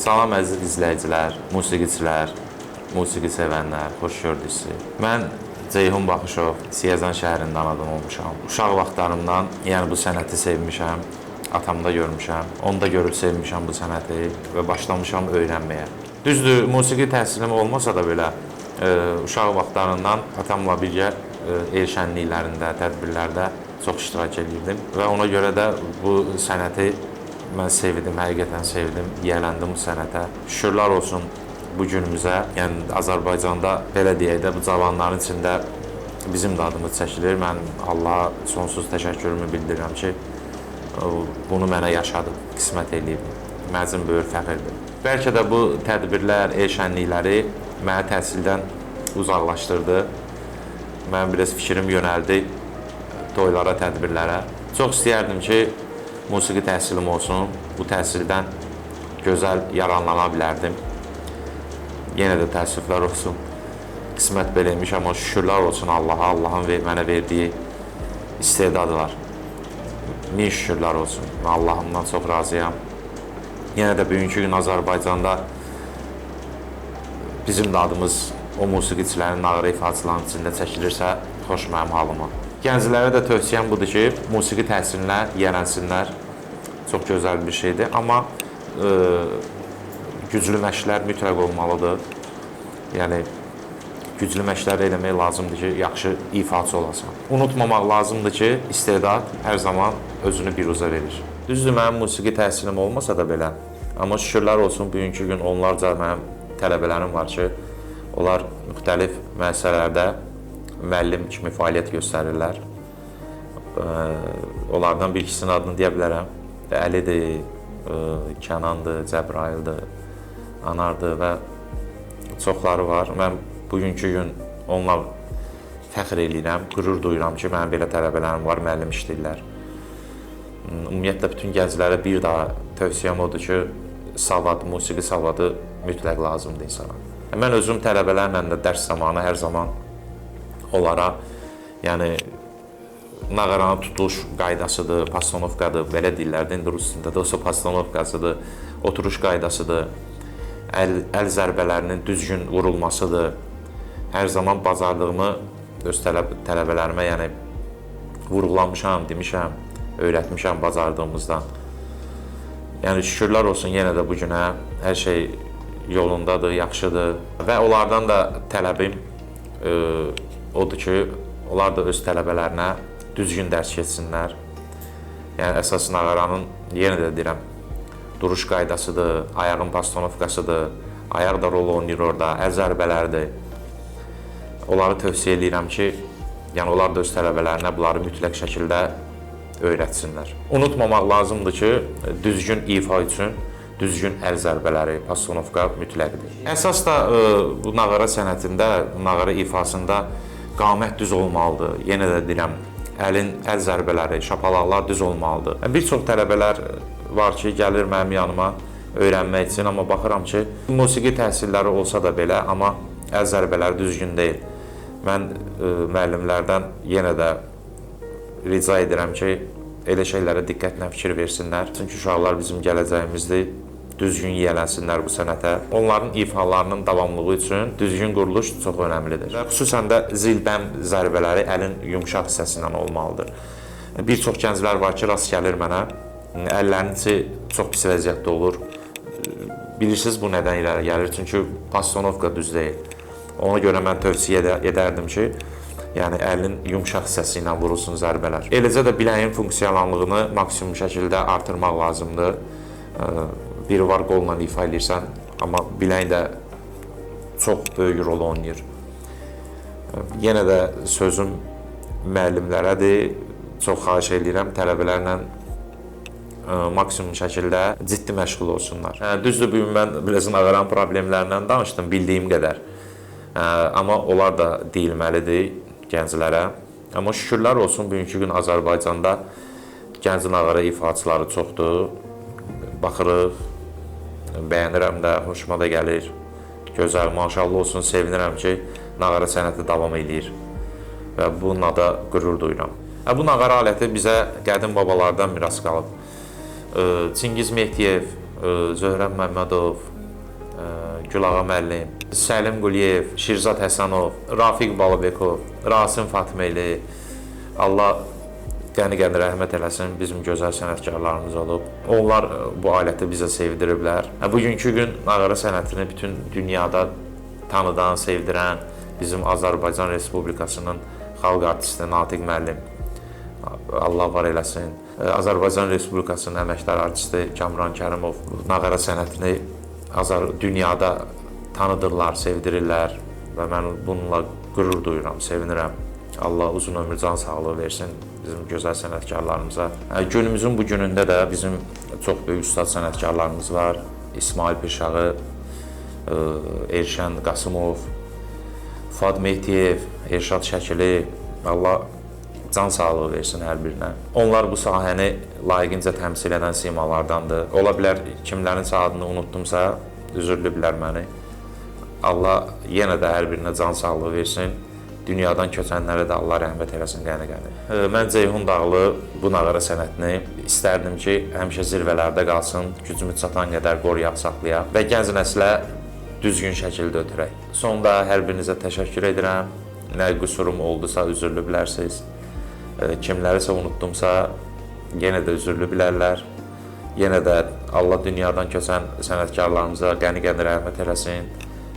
Salam əziz izləyicilər, musiqiçilər, musiqi sevənlər, xoş gördük sizi. Mən Ceyhun Baxışov, Siyazan şəhərində anadan olmuşam. Uşaq vaxtlarımdan, yəni bu sənəti sevmişəm, atamda görmüşəm, onda görüb sevmişəm bu sənəti və başlamışam öyrənməyə. Düzdür, musiqi təhsilim olmasa da belə, uşaq vaxtlarından atamla birgə el şənliklərində, tədbirlərdə çox iştirak eləyirdim və ona görə də bu sənəti mən sevdim, həqiqətən sevdim, yiyələndim bu sənətə. Şükürlər olsun bu günümüzə. Yəni Azərbaycanda belə deyək də bu cavanların içində bizim də adımız çəkilir. Mən Allaha sonsuz təşəkkürümü bildirirəm ki, bunu mənə yaşadıb, qismət eləyib. Mənim üçün böyük fəxirdir. Bəlkə də bu tədbirlər, el şənlikləri məni təhsildən uzaqlaşdırdı. Mənim biraz fikrim yönəldi toylara, tədbirlərə. Çox istəyərdim ki, musiqi təhsilim olsun. Bu təhsildən gözəl yararlana bilərdim. Yenə də təəssüflər olsun. Qismət belə imiş, amma şükürlər olsun Allaha, Allahın mənə verdiyi istedad var. Min şükürlər olsun. Mən Allahımdan çox razıyam. Yenə də bugünkü gün Azərbaycanda bizim də adımız o musiqiçilərin, nağara ifaçıların içində çəkilirsə, xoş mənim halıma. Gənclərə də tövsiyəm budur ki, musiqi təhsilinə yiyələnsinlər. Çox gözəl bir şeydir, amma güclü məşqlər mütləq olmalıdır. Yəni güclü məşqlər eləmək lazımdır ki, yaxşı ifaçı olasan. Unutmamaq lazımdır ki, istedad hər zaman özünü biruzə verir. Düzdür, mənim musiqi təhsilim olmasa da belə, amma şükürlər olsun bugünkü gün onlarca mənim tələbələrim var ki, onlar müxtəlif müəssisələrdə müəllim kimi fəaliyyət göstərirlər. Onlardan bir ikisinin adını deyə bilərəm. Əlidir, Kənandır, Cəbrayıldır, Anardır və çoxları var. Mən bugünkü gün onunla fəxr eləyirəm, qürur duyuram ki, mənim belə tələbələrim var, müəllim işləyirlər. Ümumiyyətlə, bütün gənclərə bir daha tövsiyəm odur ki, savad, musiqi savadı mütləq lazımdır insana. Mən özüm tələbələrlə də dərs zamanı hər zaman onlara, yəni nağaranı tutuş qaydasıdır, pastanovkadır, belə deyirlər, indi rus dilində də olsa pastanovkasıdır, oturuş qaydasıdır, əl zərbələrinin düzgün vurulmasıdır. Hər zaman bacardığımı öz tələbələrimə, yəni vurğulamışam, demişəm, öyrətmişəm bacardığımızdan. Yəni şükürlər olsun yenə də bu günə hər şey yolundadır, yaxşıdır və onlardan da tələbim odur ki, onlar da öz tələbələrinə düzgün dərs keçsinlər. Yəni əsas nağaranın, yenə də deyirəm, duruş qaydasıdır, ayağın pastanovkasıdır, ayaq da rol oynayır orada, əl zərbələrdir. Onları tövsiyə eləyirəm ki, yəni onlar da öz tələbələrinə bunları mütləq şəkildə öyrətsinlər. Unutmamaq lazımdır ki, düzgün ifa üçün düzgün əl zərbələri, pastanovka mütləqdir. Əsas da bu nağara sənətində, nağara ifasında qamət düz olmalıdır. Yenə də deyirəm, əl zərbələri, şapalaqlar düz olmalıdır. Bir çox tələbələr var ki, gəlir mənim yanıma öyrənmək üçün, amma baxıram ki, musiqi təhsilləri olsa da belə, amma əl zərbələri düzgün deyil. Mən müəllimlərdən yenə də rica edirəm ki, elə şeylərə diqqətlə fikir versinlər. Çünki uşaqlar bizim gələcəyimizdir. Düzgün yiyələnsinlər bu sənətə. Onların ifalarının davamlılığı üçün düzgün quruluş çox önəmlidir. Və xüsusən də zilbəm zərbələri əlin yumşaq hissəsindən olmalıdır. Bir çox gənclər var ki, rast gəlir mənə, əllərinin içi çox pis vəziyyətdə olur. Bilirsiniz bu nədən irəli gəlir? Çünki pastanovka düz deyil. Ona görə mən tövsiyə edərdim ki, yəni əlin yumşaq hissəsi ilə vurulsun zərbələr. Eləcə də biləyin funksionallığını maksimum şəkildə artırmaq lazımdır. Biri var qolla ifa eləyirsən, amma biləyin də çox böyük rol oynayır. Yenə də sözüm müəllimlərədir. Çox xahiş eləyirəm, tələbələrlə maksimum şəkildə ciddi məşğul olsunlar. Düzdür, bugün mən biraz nağaranın problemlərindən danışdım, bildiyim qədər. Amma onlar da deyilməlidir gənclərə. Amma şükürlər olsun, bugünkü gün Azərbaycanda gənc nağara ifaçıları çoxdur. Baxırıq, bəyənirəm də, xoşuma da gəlir. Gözəl, maşallah olsun, sevinirəm ki, nağara sənəti davam eləyir və bununla da qürur duyuram. Bu nağara aləti bizə qədim babalardan miras qalıb. Çingiz Mehdiyev, Zöhrə Məmmədov, Gülağa müəllim, Səlim Quliyev, Şirzad Həsənov, Rafiq Balıbekov, Rasim Fatmeli. Allah qəni-qəni rəhmət eləsin, bizim gözəl sənətkarlarımız olub. Onlar bu aləti bizə sevdiriblər. Bugünkü gün nağara sənətini bütün dünyada tanıdan, sevdirən bizim Azərbaycan Respublikasının xalq artisti Natiq müəllim. Allah var eləsin. Azərbaycan Respublikasının əməkdar artisti Kamran Kərimov nağara sənətini dünyada tanıdırlar, sevdirirlər və mən bununla qürur duyuram, sevinirəm. Allah uzun ömür, can sağlığı versin bizim gözəl sənətkarlarımıza. Günümüzün bu günündə də bizim çox böyük ustad sənətkarlarımız var. İsmail Pirşağı, Erşən Qasımov, Fuad Mehdiyev, Erşad Şəkili. Allah can sağlığı versin hər birinə. Onlar bu sahəni layiqincə təmsil edən simalardandır. Ola bilər kimlərinsə adını unutdumsa, üzürlü bilər məni. Allah yenə də hər birinə can sağlığı versin. Dünyadan köçənlərə də Allah rəhmət eləsin qəni-qəni. Mən Ceyhun Dağlı bu nağara sənətini istərdim ki, həmişə zirvələrdə qalsın, gücümüz çatan qədər qoruyaq, saxlayaq və gənc nəslə düzgün şəkildə ötürək. Sonda hər birinizə təşəkkür edirəm. Nə qüsurum oldusa üzürlü bilərsiniz. Kimlərisə unutdumsa yenə də üzürlü bilərlər. Yenə də Allah dünyadan köçən sənətkarlarımıza qəni-qəni rəhmət eləsin.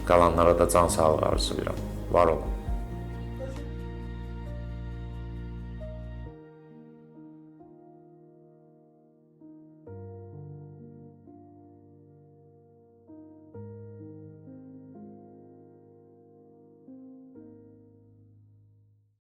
Qalanlara da can sağlığı arzulayıram. Var olun.